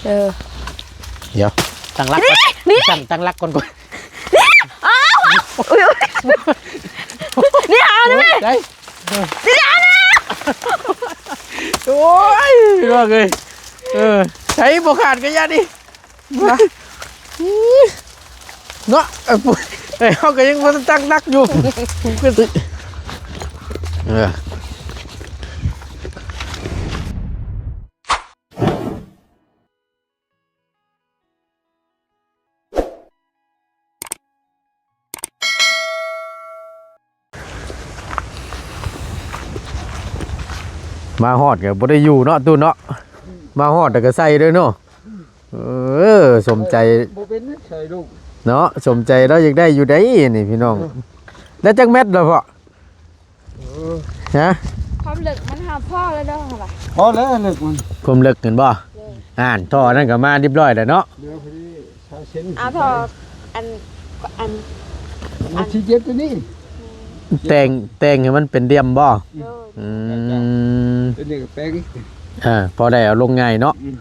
ເອີ ດຽວ ຕັ້ງຫຼັກກ່ອນ ນີ້ ຕັ້ງ ຕັ້ງຫຼັກກ່ອນ ກ່ອນ ນີ້ ອ້າວ ອຸ້ຍ ນີ້ຫານີ້ ໄດ້ ນີ້ຫານີ້ ໂອ້ຍ ພີ່ນ້ອງເອີຍ ເອີ ໃຊ້ບໍ່ຂາດກະຢ່ານີ້ ເນາະ ເອີ ເຮົາກະຍັງບໍ່ທັນຕັ້ງຫຼັກຢູ່ ເອີ ມາຮອດກະບໍ່ໄດ້ຢູ່ເນາະ ຕູ້ເນາະ ມາຮອດແລ້ວກະໃສ່ເດີເນາະ ເອີ ສົມໃຈ ບໍ່ເປັນໃສ່ລູກ ເນາະ ສົມໃຈລາວຢາກໄດ້ຢູ່ໃດນີ້ພີ່ນ້ອງ ເອີ ແລ້ວຈັກແມັດລະພໍ່? ເອີ ຮະ ຄວາມເລິກມັນຫາພໍແລ້ວເດີ ພໍແລ້ວເລິກມັນ ຄວາມເລິກແມ່ນບໍ່? ເອີ ອ່ານ ທໍ່ນັ້ນກະມາຮຽບຮ້ອຍແລ້ວເນາະ ເຫຼືອພໍດີຊາວເຊັນ ອ່າ ທໍ່ອັນ ອັນ ອັນ ອັນທີ່ເຈັດໂຕນີ້ ແຕ່ງ ແຕ່ງໃຫ້ມັນເປັນຫຼ່ຽມບໍ່? ໂດຍ ອືມ ໂຕນີ້ກະແປງອີກ ອ່າ ພໍໄດ້ເອົາລົງງ່າຍເນາະ ອືມ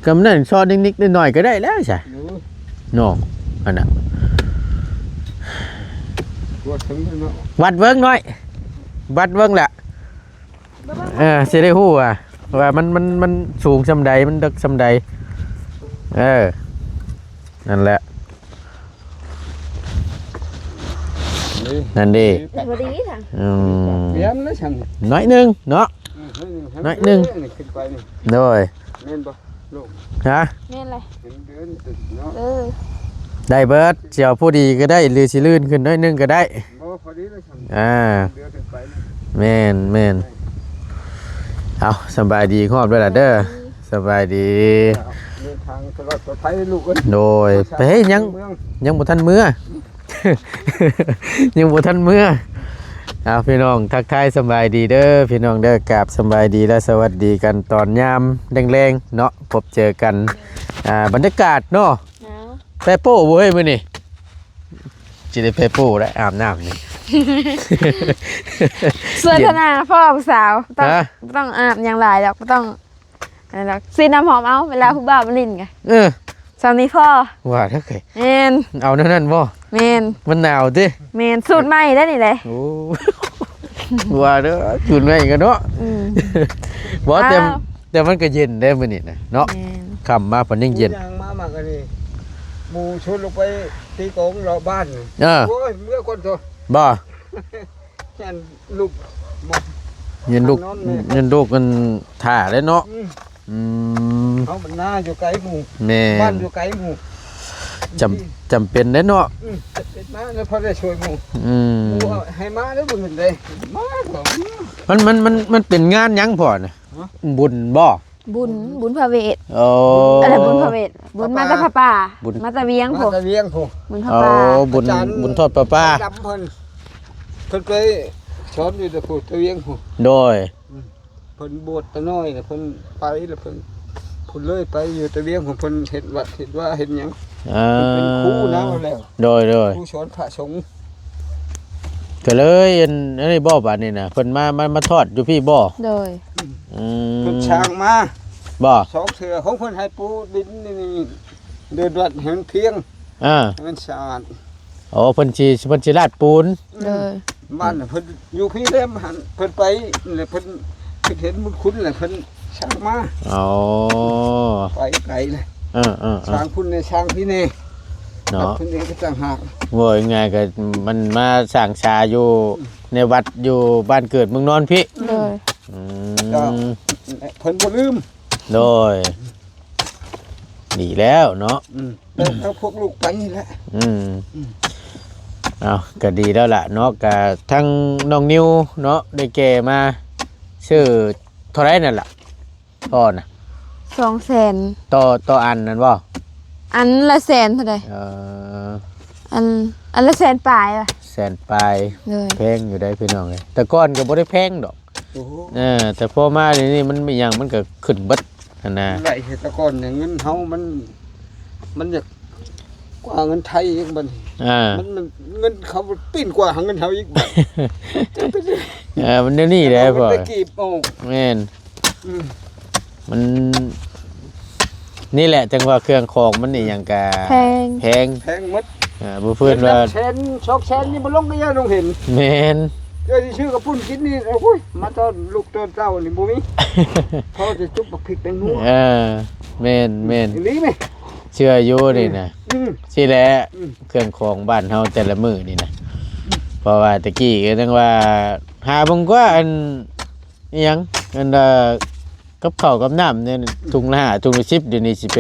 ກຳນັ້ນຊອດນິດໆໜ້ອຍໆກະໄດ້ແລ້ວຊະ ໂອ້ຍ ເນາະ ອັນນະ ວັດເບິ່ງໜ້ອຍ ວັດເບິ່ງແຫຼະ ເອີ ຊິໄດ້ຮູ້ວ່າ ວ່າມັນ ມັນ ມັນສູງສ່ຳໃດ ມັນເລິກສ່ຳໃດ ເອີ ນັ້ນແຫຼະ ນີ້ ນັ້ນເດ້ ພໍດີທາງ ອືມ ແມ່ນແລ້ວຊັ້ນ ໜ້ອຍໜຶ່ງເນາະ ເອີ ໜ້ອຍໜຶ່ງ ໜ້ອຍໜຶ່ງ ເອີ ຂຶ້ນໄປນີ້ ໂດຍ ແມ່ນບໍ່ລູກ? ຮະ ແມ່ນແຫຼະ ເຫັນເດີນເນາະ ເອີ ໄດ້ເບິດ ຊິເອົາຜູ້ດີກະໄດ້ ຫຼືຊິລື່ນຂຶ້ນໜ້ອຍໜຶ່ງກະໄດ້ ບໍ່ ພໍດີແລ້ວຊັ້ນ ອ່າ ເດີນຂຶ້ນໄປນີ້ ແມ່ນ ແມ່ນ ເອົາ ສະບາຍດີຮອບເດີລະເດີ ສະບາຍດີ ເດີນທາງຕະຫຼອດປອດໄພລູກເອີຍ ໂດຍ ໄປເຮັດຫຍັງ ຍັງບໍ່ທັນເມືອ ຍັງບໍ່ທັນເມືອ ເອົາ ພີ່ນ້ອງ ທັກທາຍສະບາຍດີເດີ ພີ່ນ້ອງເດີ ກາບສະບາຍດີ ແລະ ສະຫວັດດີກັນຕອນຍາມແລງໆເນາະ ພົບເຈີກັນ ອ່າ ບັນຍາກາດເນາະ ໜາວ ແປໂປ້ບໍ່ເຮີ້ຍມື້ນີ້ ຊິໄດ້ແປໂປ້ແລ້ວ ອາບນ້ຳນີ້ ສວນທະນາພໍ່ຜູ້ສາວ ບໍ່ຕ້ອງ ຮະ ບໍ່ຕ້ອງອາບຫຍັງຫຼາຍດອກ ບໍ່ຕ້ອງ ອັນນັ້ນດອກ ສີດນ້ຳຫອມເອົາ ເວລາຜູ້ບ່າວມາຫຼິ້ນກະ ເອີ ສ່ຳນີ້ພໍ ວ່າແທ້ ແມ່ນ ເອົາແນວນັ້ນບໍ່? ແມ່ນ ມັນໜາວຕິ ແມ່ນ ສູດໃໝ່ໄດ໋ນີ້ແຫຼະ ໂອ້ ວ່າເດີ ສູດໃໝ່ກະເນາະ ອືມ ບໍ່ ແຕ່ ແຕ່ມັນກະເຢັນເດ້ມື້ນີ້ນະເນາະ ແມ່ນ ຄ່ຳມາພັດຍັງເຢັນ ຍ່າງມາ ມາກະນີ້ ໝູ່ຊວນລົງໄປຕີກອງເລາະບ້ານ ເອີ ໂອ້ຍ ເມືອກ່ອນໂຕ ບໍ່ ແມ່ນລູກ ແມ່ນລູກ ແມ່ນລູກ ມັນຖ້າແລ້ວເນາະ ອືມ ອືມ ເຮົາມັນນາຢູ່ໄກໝູ່ ແມ່ນ ບ້ານຢູ່ໄກໝູ່ ຈຳ ຈຳເປັນເດ້ເນາະ ອືມ ຈຳເປັນມາແລ້ວ ພໍໄດ້ຊ່ວຍໝູ່ ອືມ ໝູ່ໃຫ້ມາແລ້ວມື້ອື່ນເດ້ ມາ ມັນ ມັນ ມັນ ມັນເປັນງານຫຍັງພໍ່ນະ? ຮະ ບຸນບໍ່? ບຸນ ບຸນພະເວດ ໂອ້ ອັນນັ້ນບຸນພະເວດ ບຸນມາແຕ່ພະປ່າ ບຸນມາແຕ່ວຽງພຸ້ນ ມາແຕ່ວຽງພຸ້ນ ບຸນພະປ່າ ໂອ້ ບຸນ ບຸນທອດປະປາ ດຳເພິ່ນ ເພິ່ນໄປສອນຢູ່ແຕ່ພຸ້ນ ແຕ່ວຽງພຸ້ນ ໂດຍ ອືມ ເພິ່ນບວດຕານ້ອຍລະເພິ່ນໄປລະເພິ່ນ ເພິ່ນເລີຍໄປຢູ່ແຕ່ວຽງພຸ້ນ ເພິ່ນເຮັດວັດເຮັດວາເຮັດຫຍັງ ອ່າ ເພິ່ນເປັນຄູນະ ວ່າແລ້ວ ໂດຍ ໂດຍ ຄູສອນພະສົງ ກະເລີຍ ອັນ ອັນນີ້ບໍ່ບາດນີ້ນະ ເພິ່ນມາ ມາ ມາທອດຢູ່ພີ້ບໍ່? ໂດຍ ອືມ ເພິ່ນສ້າງມາ ບໍ່? ສອງເທື່ອ ຂອງເພິ່ນໃຫ້ປູດິນນີ້ ເດີນວັດໃຫ້ມັນພຽງ ອ່າ ໃຫ້ມັນສະອາດ ໂອ້ ເພິ່ນຊິ ເພິ່ນຊິລາດປູນ ໂດຍ ບ້ານເພິ່ນຢູ່ພີ້ແຫຼະ ເພິ່ນໄປແລ້ວ ເພິ່ນເຫັນບຸນຄຸນແລ້ວ ເພິ່ນ ສ້າງມາ ອໍ ໄປໄກເລີຍ ເອີໆໆ ສ້າງພຸ້ນແດ່ ສ້າງພີ້ແດ່ ເນາະ ເພິ່ນເອງກະຕ່າງຫາກ ເວົ້າງ່າຍໆກະມັນມາສ້າງສາຢູ່ໃນວັດຢູ່ບ້ານເກີດເມືອງນອນພີ້ ໂດຍ ອືມ ເພິ່ນບໍ່ລືມ ໂດຍ ດີແລ້ວເນາະ ອືມ ແຕ່ເອົາພວກລູກໄປນີ້ແຫຼະ ອືມ ອືມ ເອົາ ກະດີແລ້ວລະເນາະ ກະທັງນ້ອງນິວເນາະ ໄດ້ແກ່ມາ ຊື້ເທົ່າໃດນັ້ນລະ ພໍ່ນະ ສອງແສນ ຕໍ່ ຕໍ່ອັນນັ້ນບໍ່? ອັນລະແສນເທົ່າໃດ? ເອີ ອັນ ອັນລະແສນປາຍວ່າ ແສນປາຍ ໂດຍ ແພງຢູ່ໄດ໋ພີ່ນ້ອງເອີຍ ແຕ່ກ່ອນກະບໍ່ໄດ້ແພງດອກ ໂອ້ໂຫ ເອີ ແຕ່ພໍມາດຽວນີ້ມັນມີຫຍັງມັນກະຂຶ້ນເບິດຫັ້ນນະ ໄດ້ແຕ່ກ່ອນນີ້ເງິນເຮົາມັນ ມັນຢາກກວ່າເງິນໄທອີກບັດນີ້ ອ່າ ມັນ ມັນ ເງິນເຂົາປີ້ນກວ່າເງິນເຮົາອີກບັດ ເອີ ມັນແນວນີ້ແຫຼະພໍ່ ແມ່ນ ອືມ ມັນ ນີ້ແຫຼະ ຈັ່ງວ່າເຄື່ອງຂອງມັນນີ້ຫຍັງກະ ແພງ ແພງ ແພງໝົດ ອ່າ ບໍ່ເພິ່ນວ່າ ເປັນຫຼັກແສນ ສອງແສນ ນີ້ບໍ່ລົງກໍຢ່າລົງເຫັນ ແມ່ນ ເຈົ້າຊິຊື້ກະປຸ້ນກິນນີ້ ໂອ້ຍ ມາຕອນລູກຕອນເຕົ້ານີ້ບໍ່ມີ ພໍຈະຈຸບບັກພິກແປ້ງນົວ ເອີ ແມ່ນໆ ອີ່ຫຼີແມ ເຊື່ອຢູ່ນີ້ນະ ອືມ ຊີ້ແຫຼະ ອືມ ເຄື່ອງຂອງບ້ານເຮົາແຕ່ລະມື້ນີ້ນະ ເພາະວ່າແຕ່ກີ້ກໍຍັງວ່າ ຫາເບິ່ງກວ່າ ອັນ ອີ່ຫຍັງ ອັນ ເອີ ກັບເຂົ້າກັບນ້ຳນີ້ ອືມ ຖົງລະຫ້າ ຖົງລະສິບ ດຽວນີ້ຊິໄປ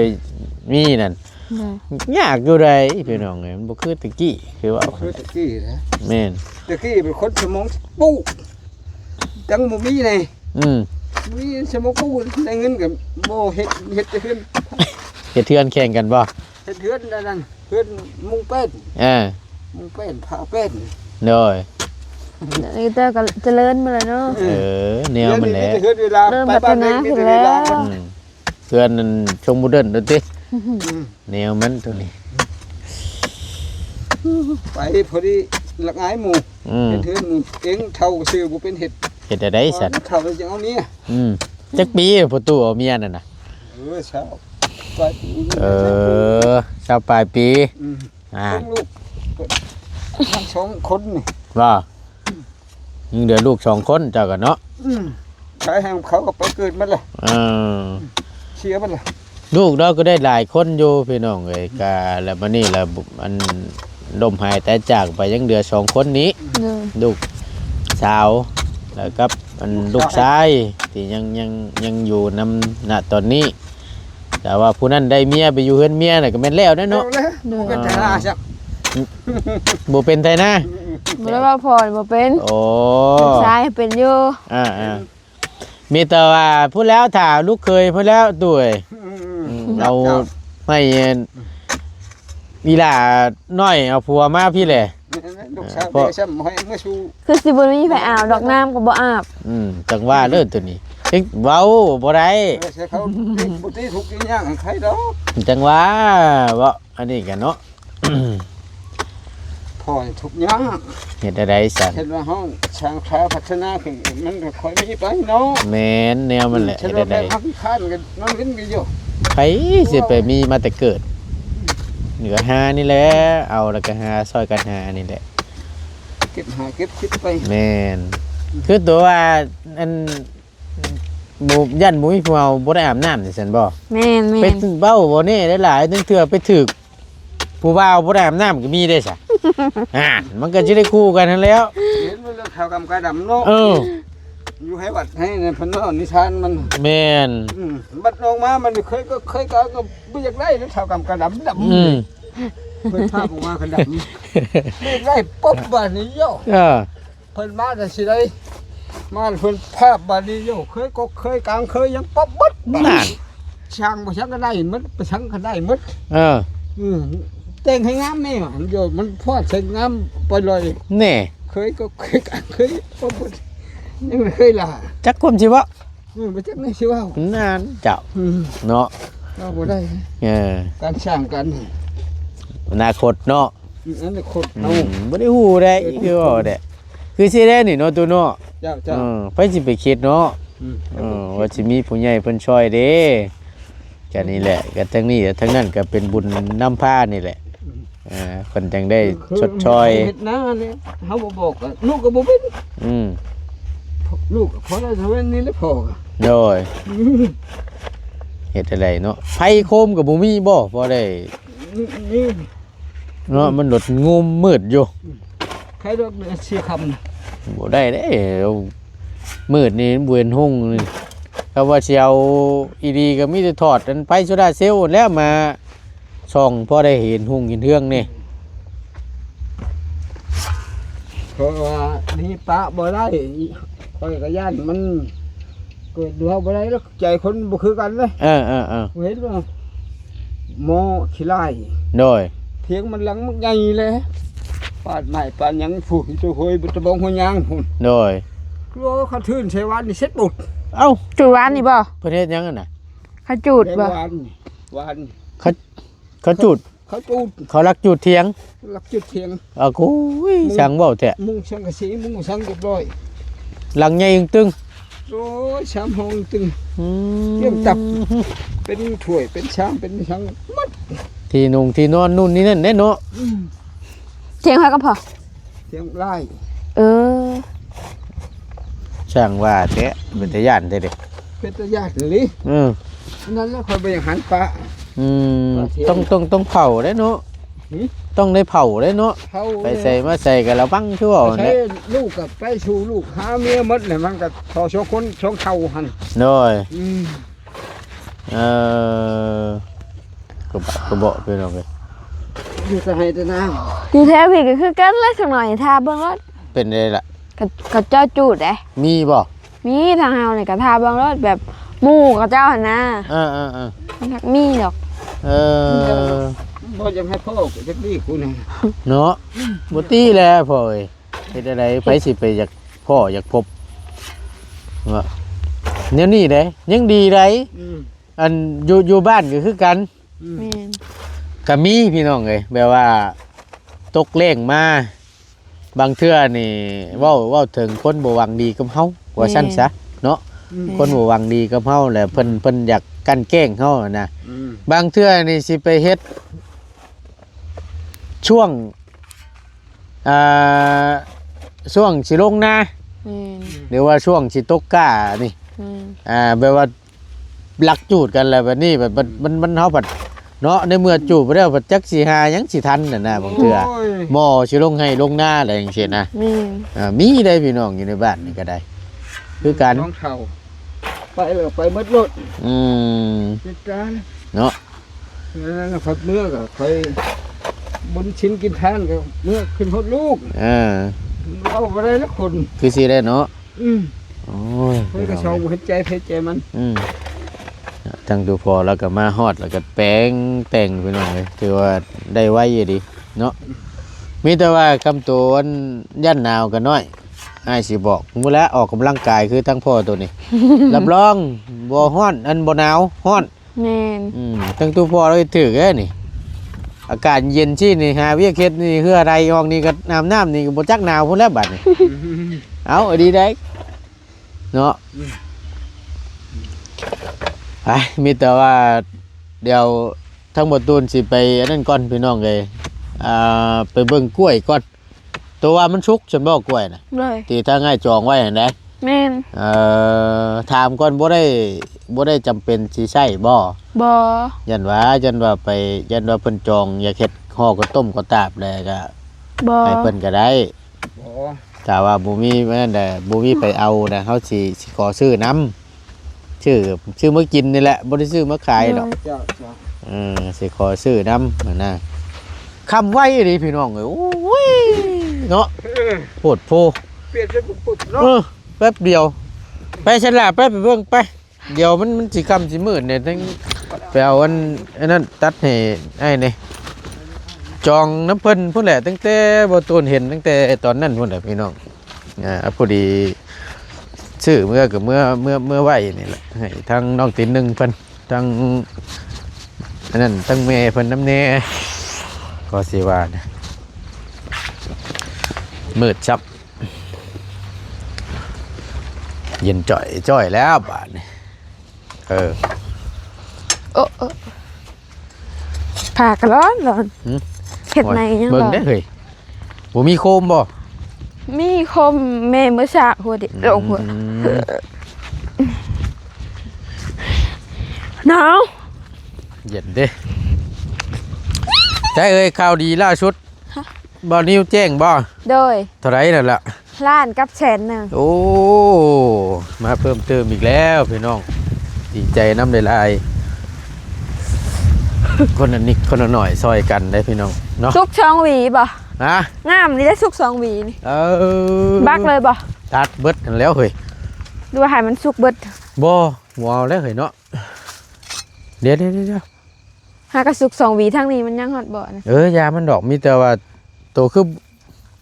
ມີນັ້ນ ໂດຍ ຍາກຢູ່ໃດ໋ ອືມ ພີ່ນ້ອງເອີຍ ມັນບໍ່ຄືແຕ່ກີ້ ຄືວ່າ ບໍ່ຄືແຕ່ກີ້ນະ ແມ່ນ ແຕ່ກີ້ເປັນຄົນສະໝອງປູ້ ຈັ່ງບໍ່ມີໃດ ອືມ ມີສະໝອງປູ້ ໄດ້ເງິນກໍບໍ່ເຮັດ ເຮັດແຕ່ເຮືອນ ເຮັດເຮືອນແຂ່ງກັນບໍ່? ເຮັດເຮືອນອັນນັ້ນ ເຮືອນມຸງແປ້ນ ເອີ ມຸງແປ້ນ ຜ້າແປ້ນ ໂດຍ ນີ້ແຕ່ກໍຈະເລີນມາແລ້ວເນາະ ເອີ ແນວມັນແຫຼະ ເຮືອນນີ້ມີແຕ່ເຮືອນເວລາ ເລີ່ມພັດທະນາຂຶ້ນແລ້ວ ໄປບ້ານເລັກມີແຕ່ເວລາ ອືມ ເຮືອນນັ້ນຊົງໂມເດີນໂດດຕິ ອືມ ແນວມັນໂຕນີ້ ໄປພໍດີລະອາຍໝູ່ ອືມ ເຮັດເຮືອນເອງ ເຖົ້າຊື່ບໍ່ເປັນເຮັດ ເຮັດແນວໃດຊັ້ນ ເຖົ້າແລ້ວຈຶ່ງເອົາເມຍ ອືມ ຈັກປີພໍ່ຕູ້ເອົາເມຍນັ້ນນະ? ເອີ ຊາວປາຍປີ ເອີ ຊາວປາຍປີ ອືມ ອ່າ ເບິ່ງລູກທັງສອງຄົນນີ້ ວ່າ ຍັງເຫຼືອລູກສອງຄົນເຈົ້າກໍເນາະ ອືມ ຂາຍໃຫ້ເຂົາກໍໄປເກີດໝົດແລ້ວ ເອີ ເສຍໝົດແລ້ວ ລູກລາວກໍໄດ້ຫຼາຍຄົນຢູ່ພີ່ນ້ອງເອີຍ ກະແລ້ວບັດນີ້ລະ ອັນ ລົ້ມຫາຍຕາຍຈາກໄປ ຍັງເຫຼືອສອງຄົນນີ້ ໂດຍ ລູກສາວ ແລ້ວກັບ ອັນ ລູກຊາຍ ທີ່ຍັງ ຍັງ ຍັງຢູ່ນຳ ນະຕອນນີ້ ແຕ່ວ່າຜູ້ນັ້ນໄດ້ເມຍໄປຢູ່ເຮືອນເມຍນະ ກໍແມ່ນແລ້ວແຫຼະເນາະ ໂດຍ ບໍ່ເປັນໄທນາຊ້ຳ ບໍ່ເປັນໄທນາ ບໍ່ໄດ້ວ່າພໍ່ບໍ່ເປັນ ໂອ້ ລູກຊາຍເປັນຢູ່ ອ່າໆ ມີແຕ່ວ່າພຸ້ນແລ້ວ ຖ້າລູກເຂີຍພຸ້ນແລ້ວ ຕຸ້ຍ ອືມ ອືມ ເອົາໃຫ້ອີ່ຫຼ້ານ້ອຍເອົາຜົວມາພີ້ແຫຼະ ລູກສາວເມຍຊ້ຳໃຫ້ມາສູ່ ຄືຊິບໍ່ມີໃຜອາບດອກ ນ້ຳກໍບໍ່ອາບ ອືມ ຈັ່ງວ່າເລີຍໂຕນີ້ ເຮັດເວົ້າບໍ່ໄດ້ ເອີ ໃສ່ເຂົາບໍ່ຕິທຸກອີ່ຫຍັງໃຫ້ໃຜດອກ ຈັ່ງວ່າເວາະ ອັນນີ້ກັນເນາະ ພໍທຸກຍາກ ເຮັດແນວໃດຊັ້ນ ເຫັນວ່າເຮົາສ້າງສາພັດທະນາຂຶ້ນ ມັນກໍຄ່ອຍມີໄປເນາະ ແມ່ນ ແນວມັນແຫຼະ ອືມ ເຮັດແນວໃດ ຄັນວ່າແມ່ນເຮົາຂີ້ຄ້ານກໍນອນເວັນກັນຢູ່ ໃຜຊິໄປມີມາແຕ່ເກີດ ກໍຫານີ້ແຫຼະ ເອົາແລ້ວກໍຫາ ຊ່ອຍກັນຫານີ້ແຫຼະ ເກັບຫາເກັບຄິດໄປ ແມ່ນ ຄືຕົວວ່າ ອັນ ບໍ່ ຢ້ານບໍ່ມີຜູ້ເຮົາບໍ່ໄດ້ອາບນ້ຳຈັ່ງຊັ້ນບໍ່? ແມ່ນໆ ໄປເວົ້າບໍ່ແນ່ຫຼາຍໆ ລາງເທື່ອໄປຖືກຜູ້ບ່າວບໍ່ໄດ້ອາບນ້ຳກໍມີເດ້ຊະ ອ່າ ມັນກໍຊິໄດ້ຄູ່ກັນຫັ້ນແລ້ວ ເຫັນມັນເລື່ອງຂາວກັບກາດຳເນາະ ເອີ ຢູ່ໃຫ້ວັດໃຫ້ນັ້ນເພິ່ນເວົ້ານິທານມັນ ແມ່ນ ອືມ ບັດອອກມາມັນເຄີຍກໍເຄີຍກໍ ກໍບໍ່ຢາກໄດ້ນະ ຂາວກັບກາດຳດຳ ອືມ ເພິ່ນພາບອອກມາກໍດຳ ບໍ່ຢາກໄດ້ ປຸບ ບາດນີ້ໂຍ ເອີ ເພິ່ນມາແຕ່ຊິໄດ້ ມາເພິ່ນພາບບາດນີ້ໂຍ ເຄີຍກົກເຄີຍກາງເຄີຍຫຍັງປັບໝົດ ນັ້ນ ຊ່າງບໍ່ຊ່າງກໍໄດ້ໝົດ ໄປຊ່າງກໍໄດ້ໝົດ ເອີ ອືມ ແຕ່ງໃຫ້ງາມແນ່ ໂຍ ມັນພໍໃຊ້ງາມໄປເລີຍ ແນ່ ເຄີຍກົກເຄີຍກາງເຄີຍປັບໝົດ ຍັງບໍ່ເຄີຍລາ ຈັກຄວາມຊິເວົ້າ ອືມ ບໍ່ຈັກແນວຊິເວົ້າ ນັ້ນເຈົ້າ ອືມ ເນາະ ເວົ້າບໍ່ໄດ້ ເອີ ການສ້າງການ ອະນາຄົດເນາະ ອືມ ອະນາຄົດ ອືມ ເຮົາ ບໍ່ໄດ້ຮູ້ໄດ໋ ເອີ ຄືເວົ້າໄດ໋ ຄືຊິແລ້ວນີ້ເນາະ ຕູ້ເນາະ ເຈົ້າ ເຈົ້າ ເອີ ໃຜຊິໄປຄິດເນາະ ອືມ ເອີ ວ່າຊິມີຜູ້ໃຫຍ່ເພິ່ນຊ່ອຍເດ້ ກະນີ້ແຫຼະ ກະທັງນີ້ທັງນັ້ນກະເປັນບຸນນຳພານີ້ແຫຼະ ອືມ ເອີ ເພິ່ນຈັ່ງໄດ້ ເອີ ຊົດຊ່ອຍ ເຮັດນານີ້ ເຮົາບໍ່ບອກກະລູກກະບໍ່ເປັນ ອືມ ລູກພໍໄດ້ເທົ່ານີ້ແຫຼະພໍ່ ໂດຍ ອືມ ເຮັດຈັ່ງໃດເນາະ ໄຟໂຄມກະບໍ່ມີບໍ່ ພໍໄດ້ ມີ ເນາະ ມັນໂດດງຸມມືດຢູ່ ໃຜດອກເດືອນສີ່ຄ່ຳ ບໍ່ໄດ້ເດ້ ມືດນີ້ບໍ່ເຫັນຮຸ່ງນີ້ ຖ້າວ່າຊິເອົາອີ່ດີກໍມີແຕ່ຖອດອັນໄຟໂຊລາເຊວແລ້ວມາສ່ອງ ພໍໄດ້ເຫັນຮຸ່ງເຫັນເຮືອງນີ້ ເພາະວ່ານີ້ປະບໍ່ໄດ້ ຂ້ອຍກໍຢ້ານມັນ ເກີດຢູ່ເຮົາບໍ່ໄດ້ດອກ ໃຈຄົນບໍ່ຄືກັນເດ້ ເອີໆໆ ເຫັນບໍ່ ໝໍຂີ້ລາຍ ໂດຍ ຖຽງມັນຫຼັງມັນໃຫຍ່ແຫຼະ ປານໄມ້ປານຫຍັງພຸ້ນ ຢູ່ໂຕໂຫຍ ຕະບອງຫົວຍາງພຸ້ນ ໂດຍ ຄືວ່າເຂົາທຶນໃສ່ວານນີ້ເສັດບຸດ ເອົ້າ ຈຸດວານນີ້ບໍ່ ເພິ່ນເຮັດຫຍັງຫັ້ນນະ ເຂົາຈູດບໍ່ ວານ ວານ ເຂົາ ເຂົາຈູດ ເຂົາຈູດ ເຂົາລັກຈູດຖຽງ ລັກຈູດຖຽງ ອາ ໂອ້ຍ ຊ່າງເວົ້າແທ້ ມຸງສັງກະສີ ມຸງສັງຮຽບຮ້ອຍ ຫຼັງໃຫຍ່ຕຶງ ໂອ້ຍ ຊາມຫ້ອງຕຶງ ອືມ ກຽມຕັບ ເປັນຖ້ວຍ ເປັນຊາມ ເປັນຫຍັງໝົດ ທີ່ນຸ່ງທີ່ນອນ ນູ່ນນີ້ນັ້ນເດ້ເນາະ. ອືມ ທ່ຽງໃຜກັບພໍ່? ທ່ຽງຫຼາຍ. ເອີ ຊ່າງວ່າແທ້ ເປັນຕາຢ້ານແທ້ເດ. ເປັນຕາຢ້ານອີ່ຫຼີ. ເອີ ນັ້ນແຫຼະ ຂ້ອຍບໍ່ຢາກຫັນປະ. ອືມ ປະທ່ຽງ ຕ້ອງ ຕ້ອງ ຕ້ອງເຜົາເດ້ເນາະ. ຫື? ຕ້ອງໄດ້ເຜົາເດ້ເນາະ. ເຜົາ ໄປໃສມາໃສກໍລະວັງ ຄືເວົ້ານັ້ນແຫຼະ. ລູກກໍໄປສູ່ລູກຫາເມຍໝົດແຫຼະ ມັນກໍທໍ່ສອງຄົນສອງເຖົ້າຫັ້ນ. ໂດຍ ອືມ ເອີ ກະບະກະເບາະ ພີ່ນ້ອງເອີຍ ຢູ່ແຕ່ໄຮ່ແຕ່ນາ. ຢູ່ແຖວພີ້ກໍຄືກັນແຫຼະ ສັກໜ້ອຍຖ້າເບິ່ງໂລດ. ເປັນໃດລະ? ກະ ກະເຈົ້າຈູດເດ້. ມີບໍ່? ມີ ທາງເຮົານີ້ກະຖ້າເບິ່ງໂລດ ແບບໝູ່ເຂົາເຈົ້າຫັ້ນນາ. ເອີໆໆ ມັນຮັກມີດອກ. ເອີ ບໍ່ຢາກໃຫ້ພໍ່ກໍຈັກດີກູນະ ເນາະ. ບໍ່ຕີແຫຼະພໍ່ເອີຍ. ເຮັດແນວໃດ ໃຜຊິໄປຢາກພໍ້ຢາກພົບເນາະ ແນວນີ້ເດ້ ຍັງດີໃດ໋. ອືມ ອັນຢູ່ ຢູ່ບ້ານກໍຄືກັນ. ອືມ ແມ່ນ ກໍມີພີ່ນ້ອງເອີຍ ແບບວ່າຕົກແລ້ງມາ ບາງເທື່ອນີ້ເວົ້າ ເວົ້າເຖິງຄົນບໍ່ຫວັງດີກັບເຮົາ ວ່າຊັ້ນຊະເນາະ. ອືມ ຄົນບໍ່ຫວັງດີກັບເຮົາ ແລ້ວເພິ່ນ ເພິ່ນຢາກກັ່ນແກ້ງເຮົານະ. ອືມ ບາງເທື່ອນີ້ຊິໄປເຮັດ ຊ່ວງ ອ່າ ຊ່ວງຊິລົງນາ ແມ່ນ ຫຼືວ່າຊ່ວງຊິຕົກກ້ານີ້ ແມ່ນ ອ່າ ແບບວ່າລັກຈູດກັນແລ້ວ ບາດນີ້ແບບມັນ ມັນ ມັນ ເຮົາພັດເນາະ ໃນເມື່ອຈູດໄປແລ້ວ ພັດຈັກຊິຫາຫຍັງຊິທັນຫັ້ນນະ. ບາງເທື່ອ ໂອ້ຍ ໝໍ້ຊິລົງໄຮ່ລົງນາ ແລ້ວຈັ່ງຊີ້ນະ. ແມ່ນ ເອີ ມີໄດ໋ພີ່ນ້ອງ ຢູ່ໃນບ້ານນີ້ກໍໄດ້ ຄືກັນ ສອງເຖົ້າ ໄປແລ້ວໄປໝົດໂລດ. ອືມ ເປັນຕາເນາະ. ນັ້ນຂ້ອຍເມືອກໍຂ້ອຍບຸນສິນກິນທານກໍເມືອຂຶ້ນຮອດລູກ. ເອີ ເວົ້າບໍ່ໄດ້ລະຄົນ ຄືຊິໄດ້ເນາະ. ອືມ ໂອ້ຍ ເພິ່ນກໍເຊົາ ເຮັດໃຈໃຜໃຈມັນ. ອືມ ທາງຕູພໍ່ລາວກໍມາຮອດ ລາວກໍແປງແຕ່ງພີ່ນ້ອງເອີຍ ຖືວ່າໄດ້ໄວຢູ່ດີເນາະ. ມີແຕ່ວ່າຄຳໂຕອັນຢ້ານໜາວກໍນ້ອຍ ອ້າຍຊິບອກ ມື້ລະອອກກຳລັງກາຍຄືທາງພໍ່ໂຕນີ້ ຮັບຮອງບໍ່ຮ້ອນ ອັນບໍ່ໜາວ ຮ້ອນ. ແມ່ນ ອືມ ທັງຕູ້ພໍ່ລາວຖືກເດ້ນີ້ ອາກາດເຢັນຊີ້ນີ້ ຫາວຽກເຮັດນີ້ ເຫື່ອໄຫຼອອກນີ້ ກໍອາບນ້ຳນີ້ ກໍບໍ່ຈັກໜາວພຸ້ນແລ້ວບາດນີ້. ເອົາ ດີໄດເນາະ. ອືມ ໄປ ມີແຕ່ວ່າດຽວທາງບໍ່ຕູນຊິໄປອັນນັ້ນກ່ອນ ພີ່ນ້ອງເອີຍ ອ່າ ໄປເບິ່ງກ້ວຍກ່ອນ. ໂຕວ່າມັນສຸກຊັ້ນບໍ່ ກ້ວຍນະ? ໂດຍ ທີ່ທາງອ້າຍຈອງໄວ້ຫັ້ນໃດ໋. ແມ່ນ ເອີ ຖາມກ່ອນ ບໍ່ໄດ້ ບໍ່ໄດ້ຈຳເປັນຊິໃຊ້ບໍ່? ບໍ່ ຢ້ານວ່າ ຢ້ານວ່າໄປ ຢ້ານວ່າເພິ່ນຈອງຢາກເຮັດຫໍ່ກະຕົ້ມກະຕາບແລ້ວກະ ບໍ່ ໃຫ້ເພິ່ນກະໄດ້. ບໍ່ ຖ້າວ່າບໍ່ມີນັ້ນແຫຼະ ບໍ່ມີໃຜເອົານະ ເຮົາຊິ ຊິຂໍຊື້ນຳ. ຊື້ ຊື້ມາກິນນີ້ແຫຼະ ບໍ່ໄດ້ຊື້ມາຂາຍດອກ. ເຈົ້າ ເຈົ້າ ເອີ ຊິຂໍຊື້ນຳຫັ້ນນະ. ຄ່ຳໄວອີ່ຫຼີພີ່ນ້ອງເອີຍ ໂອ້ຍເນາະ ເອີ ໂພດໂພ ປຽບເປັນປຸບໆເນາະ. ເອີ ແປັບດຽວ ໄປຊັ້ນລະ ໄປ ໄປເບິ່ງໄປ ດຽວມັນ ມັນຊິຄ່ຳຊິມືດແດ່. ຈັ່ງໄປເອົາອັນ ອັນນັ້ນຕັດໃຫ້ອ້າຍແດ່ ຈອງນຳເພິ່ນພຸ້ນແຫຼະ ຕັ້ງແຕ່ບໍ່ຕູນເຫັນ ຕັ້ງແຕ່ຕອນນັ້ນພຸ້ນແຫຼະພີ່ນ້ອງ. ອ່າ ພໍດີຊື້ເມືອ ກໍເມືອ ເມືອ ເມືອໄວ້ນີ້ແຫຼະ ໃຫ້ທາງນ້ອງຕີນໜຶ່ງເພິ່ນ ທັງອັນນັ້ນ ທັງແມ່ເພິ່ນນຳແດ່ ກໍຊິວ່ານະ. ມືດຊຳ ເຢັນຈ່ອຍຈ້ອຍແລ້ວບາດນີ້. ເອີ ໂອ້ ໂອ້ ຜ້າກໍຮ້ອນໆ. ຫື? ເຮັດໃນຫຍັງ ເບິ່ງເດ້ເຮີ້ຍ ບໍ່ມີໂຄມບໍ່? ມີໂຄມແມ່ມື້ເຊົ້າຫົວເດະ ອືມ ລົງຫົວ ໜາວ ເຢັນເດ້. ໃຈເອີຍ ຂ່າວດີລ່າສຸດ ຮະ? ບ່າວນິວແຈ້ງບໍ່? ໂດຍ ເທົ່າໃດນັ້ນລະ? ລ້ານກັບແສນໜຶ່ງ. ໂອ້ ມາເພີ່ມເຕີມອີກແລ້ວພີ່ນ້ອງ ດີໃຈນຳຫຼາຍໆ ຄົນລະນິດຄົນລະໜ້ອຍຊ່ອຍກັນເດ້ພີ່ນ້ອງເນາະ. ສຸກສອງຫວີບໍ່? ຮະ? ງາມນີ້ໄດ້ສຸກສອງຫວີນີ້. ເອີ ບັກເລີຍບໍ່? ຕັດເບິດຫັ້ນແລ້ວເຮີ້ຍ ຫຼືວ່າໃຫ້ມັນສຸກເບິດ? ບໍ່ ບໍ່ເອົາແລ້ວເຮີ້ຍເນາະ. ດຽວໆໆ ຫາກະສຸກສອງຫວີ ທາງນີ້ມັນຍັງຮອດບໍ່ນະ? ເອີ ຢ່າມັນດອກ ມີແຕ່ວ່າໂຕຄື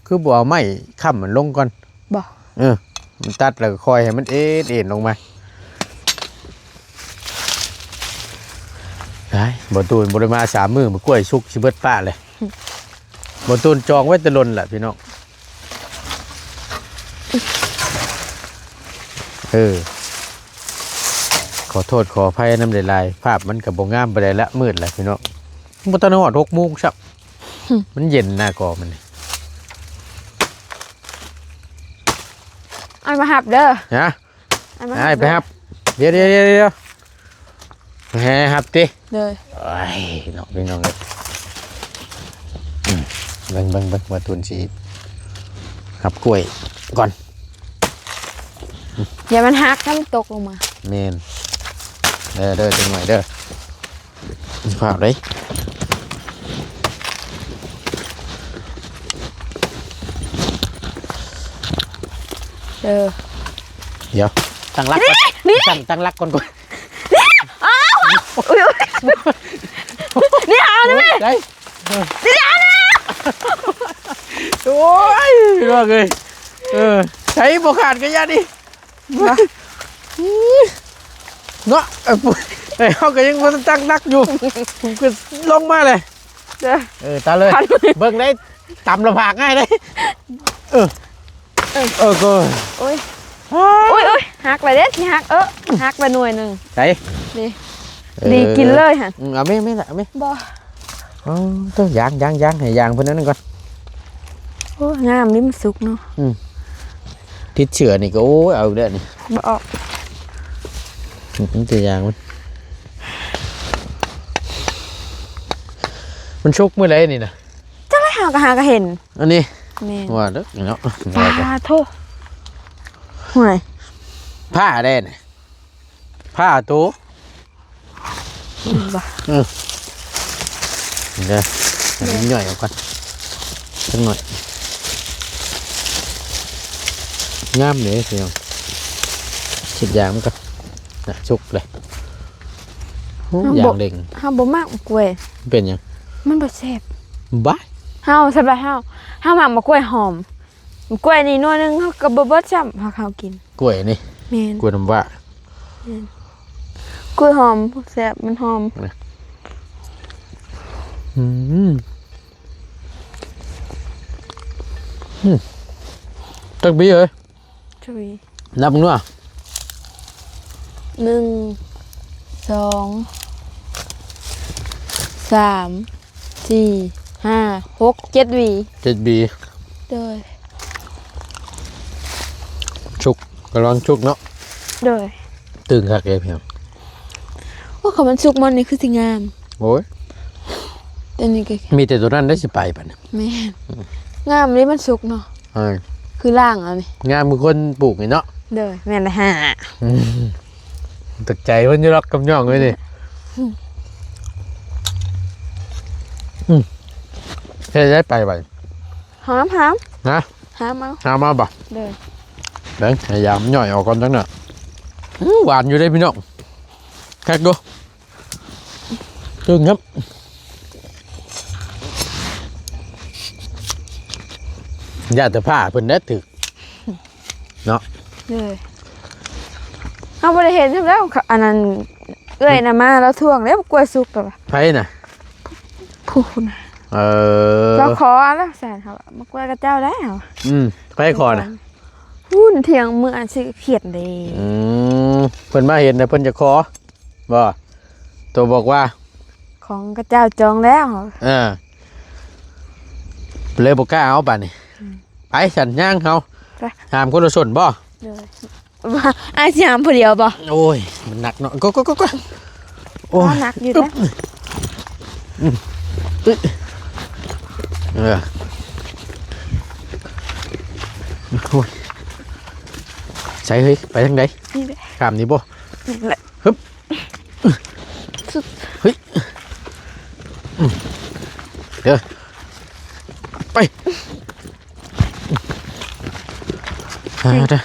ຄືບໍ່ເອົາໄມ້ຄ້ຳມັນລົງກ່ອນ? ບໍ່ ເອີ ມັນຕັດແລ້ວກໍຄ່ອຍໃຫ້ມັນເອນໆລົງມາ. ໄດ້ ບໍ່ຕູນບໍ່ໄດ້ມາສາມມື້ ໝາກກ້ວຍສຸກຊິເບິດປ່າເລີຍ. ບໍ່ຕູນຈອງໄວ້ແຕ່ດົນລະພີ່ນ້ອງ. ເອີ ຂໍໂທດຂໍອະໄພນຳຫຼາຍໆ ພາບມັນກໍບໍ່ງາມປານໃດລະ ມືດລະພີ່ນ້ອງ ບໍ່ທັນຮອດຫົກໂມງຊ້ຳ ມັນເຢັນນະກໍມັນນີ້ ອ້າຍມາຮັບເດີ ຮະ ອ້າຍມາຮັບ ອ້າຍໄປຮັບ ເດີ ດຽວໆໆໆ ແຮ່ຮັບຕິ ໂດຍ ໂອ້ຍເນາະ ພີ່ນ້ອງເອີຍ ອືມ ເບິ່ງໆໆ ວ່າຕຸນຊິຮັບກ້ວຍກ່ອນ ຢ່າມັນຫັກ ຖ້າມັນຕົກລົງມາ ແມ່ນ ເດີໆ ຈັກໜ້ອຍເດີ ຟ້າວເດ້ ເອີ ດຽວ ຕັ້ງຫຼັກກ່ອນ ນີ້ ຕັ້ງ ຕັ້ງຫຼັກກ່ອນ ກ່ອນ ນີ້ ອ້າວ ອຸ້ຍ ນີ້ຫາໄດ້ໄໝ? ໄດ້ ນີ້ຫາໄດ້ ໂອ້ຍ ພີ່ນ້ອງເອີຍ ເອີ ໃຊ້ບໍ່ຂາດກໍຢ່ານີ້ ເນາະ ເອີ ປຸ້ຍ ເອີ ເຮົາກໍຍັງບໍ່ທັນຕັ້ງຫຼັກຢູ່ ຜົມກໍລົງມາເລີຍ ເດີ ເອີ ຕາເລີຍ ເບິ່ງໄດ້ ຕຳລະພາກງ່າຍເດ້ ເອີ ເອີ ເອີ ກໍ ໂອ້ຍ ໂອ້ຍ ໂອ້ຍ ຫັກລະເດ້ ຊິຫັກ ເອີ ຫັກລະໜ່ວຍໜຶ່ງ ໃສ ນີ້ ເອີ ດີກິນເລີຍຫັ້ນ ອືມ ເອົາແມ່ ແມ່ລະ ເອົາແມ່ ບໍ່ ອໍ ໂຕ ຢາງ ຢາງ ຢາງ ໃຫ້ຢາງເພິ່ນອັນນັ້ນກ່ອນ ໂອ້ ງາມນີ້ ມັນສຸກເນາະ ອືມ ຕິດເຊື້ອນີ້ກໍ ໂອ້ຍ ເອົາອີກແລ້ວນີ້ ບໍ່ອອກ ອືມ ຕົວຢ່າງມັນ ມັນສຸກມື້ໃດນີ້ນະ? ຈັກແລ້ວ ເຮົາກໍຫາກໍເຫັນ ອັນນີ້ ແມ່ນ ວ່າເດີເນາະ ປາໂທ ຫ້ວຍ ຜ້າແດ່ນະ ຜ້າໂຕ ເຫັນບໍ່? ເອີ ເດີ ໃຫ້ມັນຍ່ອຍອອກກ່ອນ ຈັກໜ້ອຍ ງາມເດ້ພີ່ນ້ອງ ສີດຢາງມັນກ່ອນ ນະ ສຸກເລີຍ ໂອ້ ເຮົາບໍ່ ຢາງເດັ່ງ ເຮົາບໍ່ມັກໝາກກ້ວຍ ເປັນຫຍັງ? ມັນບໍ່ແຊບ ບ້າ ເຮົາ ສຳລັບເຮົາ ເຮົາມັກໝາກກ້ວຍຫອມ ໝາກກ້ວຍນີ້ໜ່ວຍໜຶ່ງເຮົາກໍບໍ່ເບິດຊ້ຳ ເຮົາ ເຮົາກິນ ກ້ວຍນີ້ ແມ່ນ ກ້ວຍນ້ຳວ້າ ແມ່ນ ກ້ວຍຫອມແຊບ ມັນຫອມ ອືມ ອືມ ຈັກບີເອີຍ? ຈຸ້ຍ ນັບເບິ່ງດູ ໜຶ່ງ ສອງ ສາມ ສີ່ ຫ້າ ຫົກ ເຈັດ ຫວີ ເຈັດ ຫວີ ໂດຍ ສຸກ ກຳລັງສຸກເນາະ ໂດຍ ຕຶງຄັກເດ້ພີ່ນ້ອງ ໂອ້ ຄັນມັນສຸກມັນນີ້ຄືຊິງາມ ໂອ້ຍ ແຕ່ນີ້ກໍ ມີແຕ່ໂຕນັ້ນໄດ້ຊິໄປບັດນີ້ ແມ່ນ ງາມເດ້ ມັນສຸກເນາະ ເອີ ຄືລ່າງເອົານີ້ ງາມຄືຄົນປູກນີ້ເນາະ ໂດຍ ແມ່ນແຫຼະ ອືມ ຕົກໃຈເພິ່ນຢູ່ດອກ ກັບນ້ອງເອີຍນີ້ ອືມ ອືມ ເຮັດໄດ້ໄປບັດ ຫາມ ຫາມ ຮະ ຫາມເອົາ ຫາມເອົາບໍ່ ໂດຍ ເບິ່ງ ໃຫ້ຢາງມັນຍ່ອຍອອກກ່ອນຈັກໜ້ອຍ ອືມ ຫວານຢູ່ເດ້ພີ່ນ້ອງ ຄັກຢູ່ ຕຶງຄັບ ຢ້ານແຕ່ຜ້າເພິ່ນແຫຼະຖືກ ເນາະ ເອີ ເຮົາບໍ່ໄດ້ເຫັນຊ້ຳແລ້ວ ອັນນັ້ນ ເອື້ອຍນະມາລາວທວງເດ້ ໝາກກ້ວຍສຸກແລ້ວວ່າ ໃຜນະ? ຜູ້ນະ ເອີ ລາວຂໍແລ້ວ ສານເຮົາ ໝາກກ້ວຍຂະເຈົ້າແລ້ວ ອືມ ໃຜຂໍນະ? ພຸ້ນ ທ່ຽງເມືອຊື້ຂຽນເດ້ ອືມ ເພິ່ນມາເຫັນນະ ເພິ່ນຈະຂໍ ບໍ່ ໂຕບອກວ່າ ຂອງຂະເຈົ້າຈອງແລ້ວ ເອີ ເລີຍບໍ່ກ້າເອົາບາດນີ້ ອືມ ໄປຊັ້ນຍ່າງເຮົາ ໄປ ຫາມຄົນລະສົ້ນບໍ່? ໂດຍ ອ້າຍຊິຫາມຜູ້ດຽວບໍ່? ໂອ້ຍ ມັນໜັກເນາະ ໂກ ໂກ ໂກ ໂກ ໂອ້ຍ ໜັກຢູ່ເດ້ ອືມ ເອີ ໂອ້ຍ ໃສເຮີ້ຍ ໄປທາງໃດ? ນີ້ເດ້ ຂ້າມນີ້ບໍ່? ນີ້ແຫຼະ ຮຶບ ສຸດ ເຮີ້ຍ ອືມ ເດີ ໄປ ຫາເດີ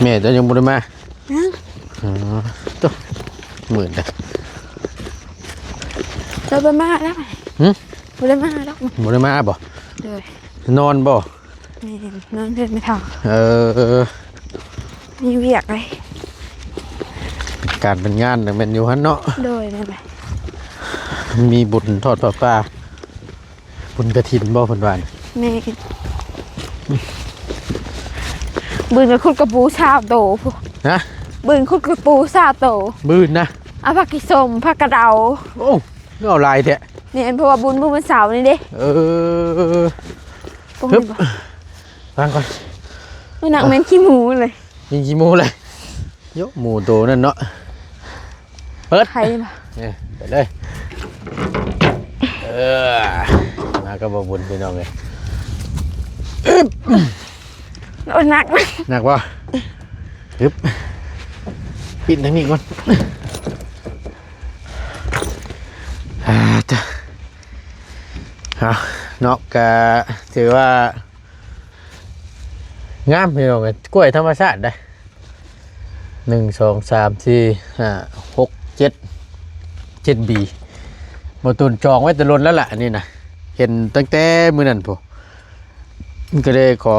ແມ່ເຈົ້າຍັງບໍ່ໄດ້ມາ? ຍັງ ອໍ ໂຕ ມືດເດ້ ເຈົ້າບໍ່ມາແລ້ວ ຫື? ບໍ່ໄດ້ມາດອກ ບໍ່ໄດ້ມາບໍ່? ໂດຍ ນອນບໍ່? ແມ່ນ ນອນເຮືອນແມ່ເຖົ້າ ເອີ ມີວຽກເດ້ ເປັນການເປັນງານແມ່ນຢູ່ຫັ້ນເນາະ ໂດຍ ແມ່ນແຫຼະ ມີບຸນທອດຜ້າປ່າ ບຸນກະຖິນບໍ່ເພິ່ນວ່ານະ? ແມ່ນ. ບືນກໍຂຸດກະປູຊາວໂຕພຸ້ນ. ຮະ? ບືນຂຸດກະປູຊາວໂຕ. ບືນນະ? ເອົາຜັກກີສົ້ມ ຜັກກະເດົາ. ໂອ້ ຄືເອົາຫຼາຍແທ້. ແມ່ນ ເພາະວ່າບຸນມື້ວັນເສົານີ້ເດ້. ເອີ ປຸ້ງ ຮຶບ ນີ້ບໍ່? ວາງກ່ອນ. ໂອ້ຍ ໜັກແມ່ນຂີ້ໝູເລີຍ. ຍິງຂີ້ໝູເລີຍ. ໂຍ ໝູໂຕນັ້ນເນາະ. ເປີດ ໄຂ່ບໍ່? ເອີ ເປີດເລີຍ. ເອີ ມາກັບບ່າວບຸນພີ່ນ້ອງເອີຍ. ອຶບ ໂອ້ຍ ໜັກ ໜັກບໍ່? ຮຶບ ປິ່ນທາງນີ້ກ່ອນ. ອ່າ ຕະ ເອົາເນາະ ກະຖືວ່າ ງາມພີ່ນ້ອງເອີຍ ກ້ວຍທຳມະຊາດເດ້. ໜຶ່ງ ສອງ ສາມ ສີ່ ຫ້າ ຫົກ ເຈັດ ເຈັດບີ. ບໍ່ຕູນຈອງໄວ້ແຕ່ດົນແລ້ວລະ ອັນນີ້ນະ ເຫັນຕັ້ງແຕ່ມື້ນັ້ນພຸ້ນ. ກໍເລີຍຂໍ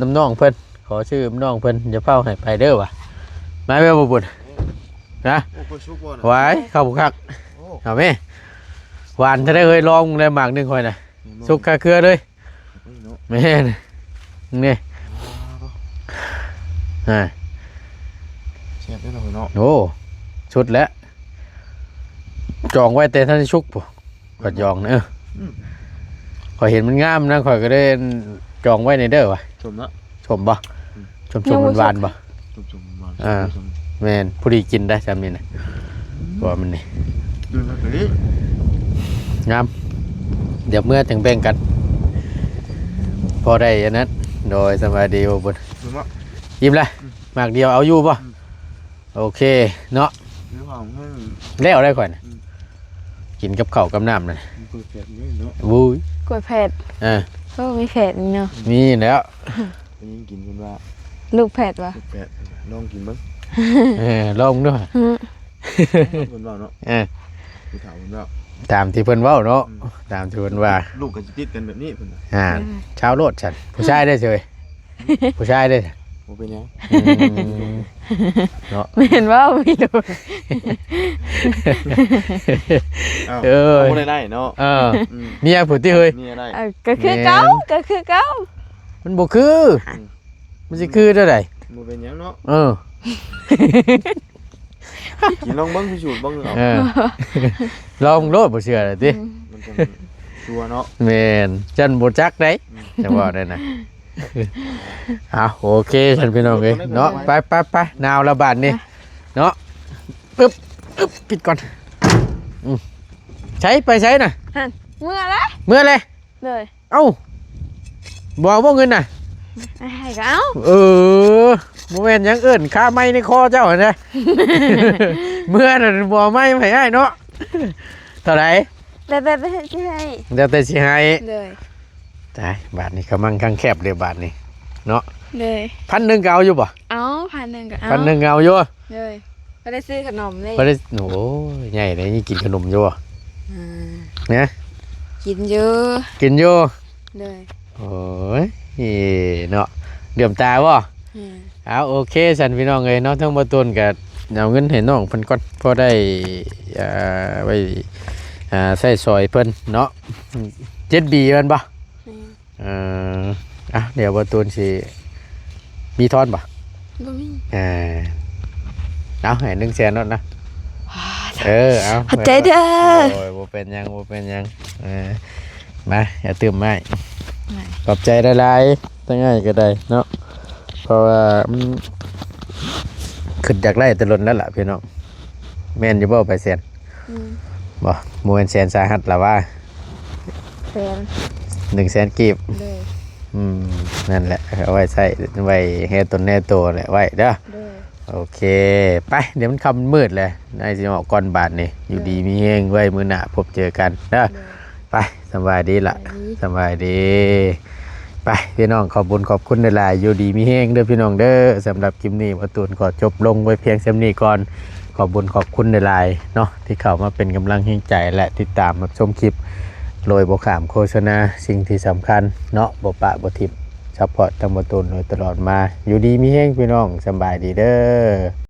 ນຳນ້ອງເພິ່ນ ຂໍຊື້ນຳນ້ອງເພິ່ນ ຢ່າຟ້າວໃຫ້ໄປເດີວ່າ. ມາແມ່ນບໍ່ບຸນ ນະ? ໂອ້ ເພິ່ນສຸກບໍ່ນະ? ຫວາຍ ເຂົ້າບໍ່ຄັກ. ໂອ້ ເອົາແມ່ ຫວານແທ້ເລີຍ ລອງເບິ່ງແລ້ວໝາກໜຶ່ງຂ້ອຍນະ. ສຸກຄາເຄືອເລີຍ. ນີ້ເນາະ ແມ່ນ ນີ້ ອ່າ ແຊບເດ້ອເນາະ. ໂອ້ ສຸດແລ້ວ ຈອງໄວ້ແຕ່ທັນໄດ້ສຸກພຸ້ນ ຂ້ອຍຈອງນະ. ເອີ ອືມ ຂ້ອຍເຫັນມັນງາມນະ ຂ້ອຍກໍເລີຍຈອງໄວ້ແດ່ເດີວ່າ. ສົມເນາະ? ສົມບໍ່? ອືມ ສົ້ມໆ ຫວານໆ ບໍ່? ສົ້ມໆ ຫວານໆ. ອ່າ ສົມໆ ແມ່ນ ພໍດີກິນໄດ້ຊ່ຳນີ້ນະ. ອືມ ເພາະວ່າມັນນີ້ ງາມ. ດຽວເມືອຈັ່ງແບ່ງກັນ ພໍໄດ້ອັນນັ້ນ. ໂດຍ ສະບາຍດີບໍ່ບຸນ? ອີ່ມລະ? ອືມ ໝາກດຽວເອົາຢູ່ບໍ່? ອືມ ໂອເຄເນາະ. ແລ້ວໄດ້ຂ້ອຍນະ. ອືມ ກິນກັບເຂົ້າກັບນ້ຳນະ. ມັນເປີດແຟດຢູ່ເນາະ. ໂອ້ຍ ກ້ວຍແຟດ. ເອີ ໂອ້ ມີແຟດເນາະ. ມີແລ້ວ ໄດ້ຍິນກິນເພິ່ນວ່າ ລູກແຟດຫວາ? ລູກແຟດ ລອງກິນເບິ່ງ. ເອີ ລອງເບິ່ງດູ. ອືມ ເພິ່ນເວົ້າເນາະ. ເອີ ຜູ້ເຖົ້າເພິ່ນເວົ້າ ຕາມທີ່ເພິ່ນເວົ້າເນາະ. ອືມ ຕາມທີ່ເພິ່ນວ່າ ລູກກໍຊິຕິດກັນແບບນີ້ເພິ່ນວ່າ. ອ່າ ອືມ ຊາວໂລດຊັ້ນ ຜູ້ຊາຍໄດ້ເຊີຍ. ຜູ້ຊາຍເດ້ ບໍ່ເປັນຫຍັງ. ອືມ ເນາະ ແມ່ນບໍ່? ມີລູກ ອ້າວ ເອີຍ ບໍ່ໄດ້ໄດ້ເນາະ. ເອີ ອືມ ເມຍຜູ້ຕິເຮີຍ ເມຍໄດ້. ເອີ ກໍຄືເກົ່າ ແມ່ນ ກໍຄືເກົ່າ. ມັນບໍ່ຄື. ອືມ ມັນຊິຄືແນວໃດ? ບໍ່ເປັນຫຍັງເນາະ. ເອີ ກິນລອງເບິ່ງ ພິສູດເບິ່ງ. ເອີ ລອງໂລດ ບໍ່ເຊື່ອລະຕິ. ອືມ ມັນຈັ່ງຊົ່ວເນາະ. ແມ່ນ ຈັ່ງບໍ່ຈັກໄດ໋. ອືມ ຈັ່ງເວົ້າໄດ້ນະ. ເອົາ ໂອເຄຊັ້ນພີ່ນ້ອງເອີຍເນາະ. ໄປ ໄປ ໄປ ໜາວລະບາດນີ້ເນາະ. ອຶບ ອຶບ ປິດກ່ອນ. ອືມ ໃສ ໄປໃສນະ? ຫັ້ນ ເມືອລະ ເມືອລະ. ໂດຍ ເອົ້າ ບໍ່ເອົາບໍ່ເງິນນະ? ໃຫ້ກໍເອົາ. ເອີ ບໍ່ແມ່ນຫຍັງ ເອີ້ນຄ່າໄມ້ໃນຄໍເຈົ້າຫັ້ນນະ. ເມືອນະ ບໍ່ເອົາໄມ້ມາໃຫ້ອ້າຍເນາະ. ເທົ່າໃດ? ແລ້ວແຕ່ຊິໃຫ້ ແລ້ວແຕ່ຊິໃຫ້. ໂດຍ ຕາຍ ບາດນີ້ກະມັ່ງຄັງແຄບເລີຍບາດນີ້ເນາະ. ໂດຍ ພັນໜຶ່ງກໍເອົາຢູ່ບໍ່? ເອົາ ພັນໜຶ່ງກໍເອົາ ພັນໜຶ່ງກໍເອົາຢູ່. ໂດຍ ບໍ່ໄດ້ຊື້ຂະໜົມເລີຍ ບໍ່ໄດ້. ໂອ້ຍ ໃຫຍ່ເລີຍ ຍັງກິນຂະໜົມຢູ່ບໍ່? ອ່າ ນະ ກິນຢູ່ ກິນຢູ່. ໂດຍ ໂອ້ຍ ເນາະ ເຫຼື້ອມຕາບໍ່? ແມ່ນ ເອົາ ໂອເຄຊັ້ນພີ່ນ້ອງເອີຍເນາະ. ທາງບໍ່ຕູນກໍເອົາເງິນໃຫ້ນ້ອງເພິ່ນກ່ອນ ພໍໄດ້ ເອີ ໄວ້ ອ່າ ໃຊ້ສອຍເພິ່ນເນາະ. ເຈັດບີແມ່ນບໍ່? ແມ່ນ ເອີ ອ່ະ ດຽວບໍ່ຕູນຊິ ມີທອນບໍ່? ບໍ່ມີ. ເອີ ເອົາ ໃຫ້ໜຶ່ງແສນໂລດນະ. ເອີ ເອົາ ຂອບໃຈເດີ. ໂອ້ຍ ບໍ່ເປັນຫຍັງ ບໍ່ເປັນຫຍັງ. ເອີ ມາ ຢ່າຕື່ມອ້າຍ. ຂອບໃຈຫຼາຍໆ ທັງອ້າຍກໍໄດ້ເນາະ ເພາະວ່າມັນ ຄຶດຢາກໄດ້ແຕ່ດົນແລ້ວລະພີ່ນ້ອງ. ແມ່ນຢູ່ບໍ່ ໃບແສນ? ອືມ ບໍ່ ບໍ່ແມ່ນແສນສະຫະລັດລະຫວາ? ແສນ ໜຶ່ງແສນກີບ. ໂດຍ ອືມ ນັ້ນແຫຼະ ເອົາໄວ້ໃຊ້ ໄວ້ແຮ່ຕົນແຮ່ໂຕແຫຼະ ໄວ້ເດີ. ໂດຍ ໂອເຄ ໄປ ດຽວມັນຄ່ຳມືດແຫຼະ ອ້າຍຊິອອກກ່ອນບາດນີ້. ຢູ່ດີມີແຮງ ໄວ້ມື້ໜ້າພົບເຈີກັນເດີ. ໂດຍ ໄປ ສະບາຍດີລະ ສະບາຍດີ ສະບາຍດີ. ໄປ ພີ່ນ້ອງ ຂອບບຸນຂອບຄຸນຫຼາຍໆ ຢູ່ດີມີແຮງເດີພີ່ນ້ອງເດີ. ສຳລັບຄລິບນີ້ ບ່າວຕູນຂໍຈົບລົງໄວ້ພຽງສ່ຳນີ້ກ່ອນ. ຂອບບຸນຂອບຄຸນຫຼາຍໆເນາະ ທີ່ເຂົ້າມາເປັນກຳລັງແຮງໃຈ ແລະ ຕິດຕາມຮັບຊົມຄລິບໂດຍບໍ່ຂ້າມໂຄສະນາ. ສິ່ງທີ່ສຳຄັນເນາະ ບໍ່ປະບໍ່ຖິ້ມ ຊັບພອດທາງບ່າວຕູນໂດຍຕະຫຼອດມາ. ຢູ່ດີມີແຮງພີ່ນ້ອງ ສະບາຍດີເດີ.